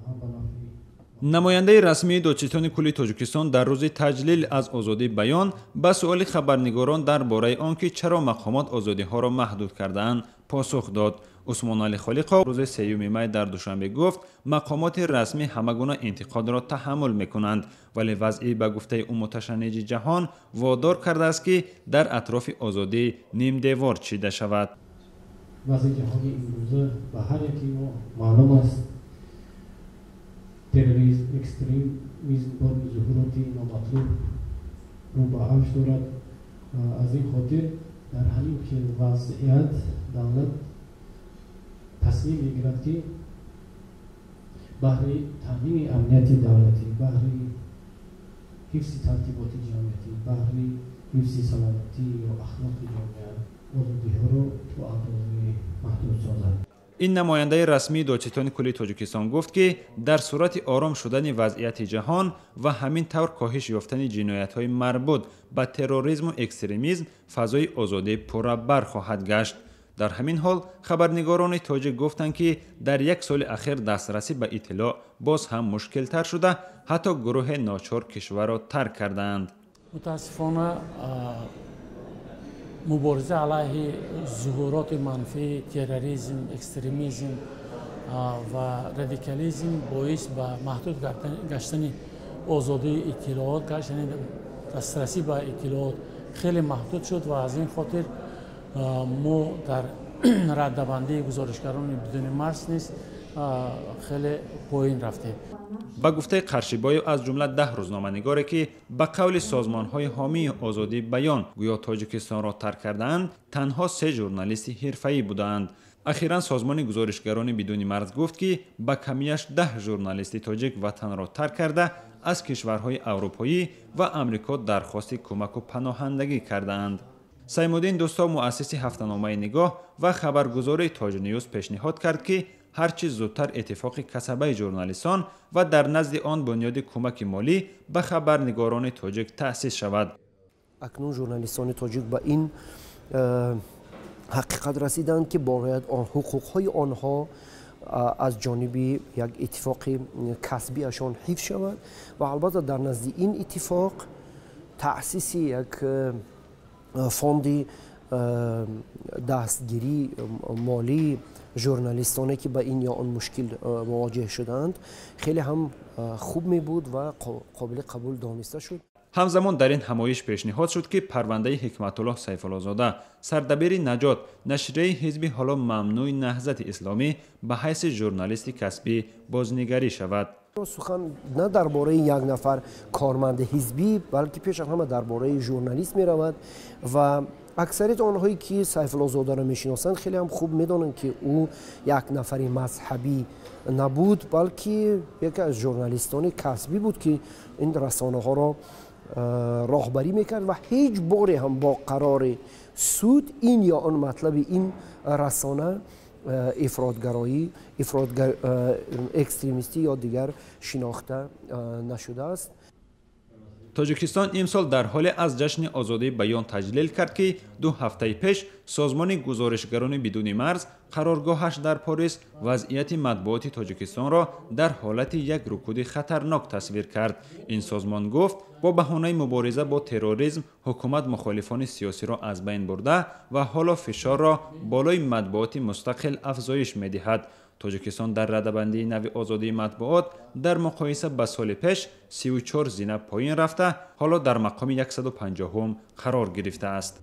ҳам ба нафъи. Намояндаи расмии Додситони кулли Тоҷикистон дар рӯзи таҷлил аз озодии баён ба суоли хабарнигорон дар бораи он ки чаро мақомот озодиҳоро маҳдуд кардаанд, посух дод. Усмоналӣ Холиқов рӯзи 3 май дар Душанбе гуфт, мақомоти расмӣ ҳама гуна интиқодро таҳаммул мекунанд, вале вазъи ба гуфтаи ӯ муташанниҷи ҷаҳон водор кардааст, ки дар атрофи озодӣ нимдевор чида шавад. Вазъи ҷаҳони имрӯза ба ҳар яки мо маълум аст. Терроризм, экстремизм бори зуҳуроти номатлуб рӯ ба авҷ дорад. Аз ин хотир дар ҳамин хел вазъият давлат тасмим мегирад, ки баҳри таъмини амнияти давлатӣ, баҳри ҳифзи тартиботи ҷамъиятӣ, баҳри ҳифзи саломатӣ ё ахлоқи ҷомеа озодиҳоро то андозаи маҳдуд созад. Ин намояндаи расмии Додситони кулли Тоҷикистон гуфт, ки дар сурати ором шудани вазъияти ҷаҳон ва ҳамин тавр коҳиш ёфтани ҷиноятҳои марбут ба терроризму экстремизм фазои озодӣ пурра бархоҳад гашт. Дар ҳамин ҳол хабарнигорони тоҷик гуфтанд, ки дар як соли ахир дастрасӣ ба иттилоъ боз ҳам мушкилтар шуда, ҳатто гурӯҳе ночор кишварро тарк кардаанд. Мутаассифона, мубориза алайҳи зуҳуроти манфии терроризм, экстремизм ва радикализм боис ба маҳдуд гаштани озодии иттилоот гашт, яъне дастрасӣ ба иттилоот хеле маҳдуд шуд ва аз ин хотир мо дар раддабандии гузоришгарони бидуни марз низ хеле поин рафтем. Ба гуфтаи Қаршибоев, аз ҷумла 10 рӯзноманигоре, ки ба қавли созмонҳои ҳомии озодии баён гӯё Тоҷикистонро тарк кардаанд, танҳо се журналисти ҳирфаӣ будаанд. Ахиран созмони гузоришгарони бидуни марз гуфт, ки ба камияш 10 журналисти тоҷик ватанро тарк карда, аз кишварҳои аврупоӣ ва Амрико дархости кӯмаку паноҳандагӣ кардаанд. Саймуддин Дӯстов, муассиси ҳафтаномаи «Нигоҳ» ва хабаргузории «Тоҷнюз», пешниҳод кард, ки ҳарчи зудтар иттифоқи касабаи журналистон ва дар назди он бунёди кӯмаки молӣ ба хабарнигорони тоҷик таъсис шавад. Акнун журналистони тоҷик ба ин ҳақиқат расиданд, ки бояд ҳуқуқҳои онҳо аз ҷониби як иттифоқи касбиашон ҳифз шавад ва албатта дар назди ин иттифоқ таъсиси як фонди дастгирии молии журналистоне, ки ба ин ё он мушкил мувоҷеҳ шудаанд, хеле ҳам хуб мебуд ва қобили қабул дониста шуд. Ҳамзамон дар ин ҳамоиш пешниҳод шуд, ки парвандаи Ҳикматуллоҳ Сайфуллозода, сардабири «Наҷот», нашрияи ҳизби ҳоло мамнӯи Наҳзати Исломӣ, ба ҳайси журналисти касбӣ бознигарӣ шавад. Сухан на дар бораи як нафар корманди ҳизбӣ, балки пеш аз ҳама дар бораи журналист меравад ва аксарияти онҳое, ки Сайфуллозодаро мешиносанд, хеле ҳам хуб медонанд, ки ӯ як нафари мазҳабӣ набуд, балки яке аз журналистони касбӣ буд, ки ин расонаҳоро роҳбарӣ мекард ва ҳеҷ боре ҳам бо қарори суд ин ё он матлаби ин расона ифротгароӣ, экстремистӣ ё дигар шинохта нашудааст. Тоҷикистон имсол дар ҳоле аз ҷашни озодии баён таҷлил кард, ки 2 ҳафтаи пеш созмони гузоришгарони бидуни марз, қароргоҳаш дар Порис, вазъияти матбуоти Тоҷикистонро дар ҳолати як рукуди хатарнок тасвир кард. Ин созмон гуфт, бо баҳонаи мубориза бо терроризм ҳукумат мухолифони сиёсиро аз байн бурда ва ҳоло фишорро болои матбуоти мустақил афзоиш медиҳад. Тоҷикистон дар радабандии нави озодии матбуот дар муқоиса ба соли пеш 34 зина поин рафта, ҳоло дар мақоми 150-ум қарор гирифтааст.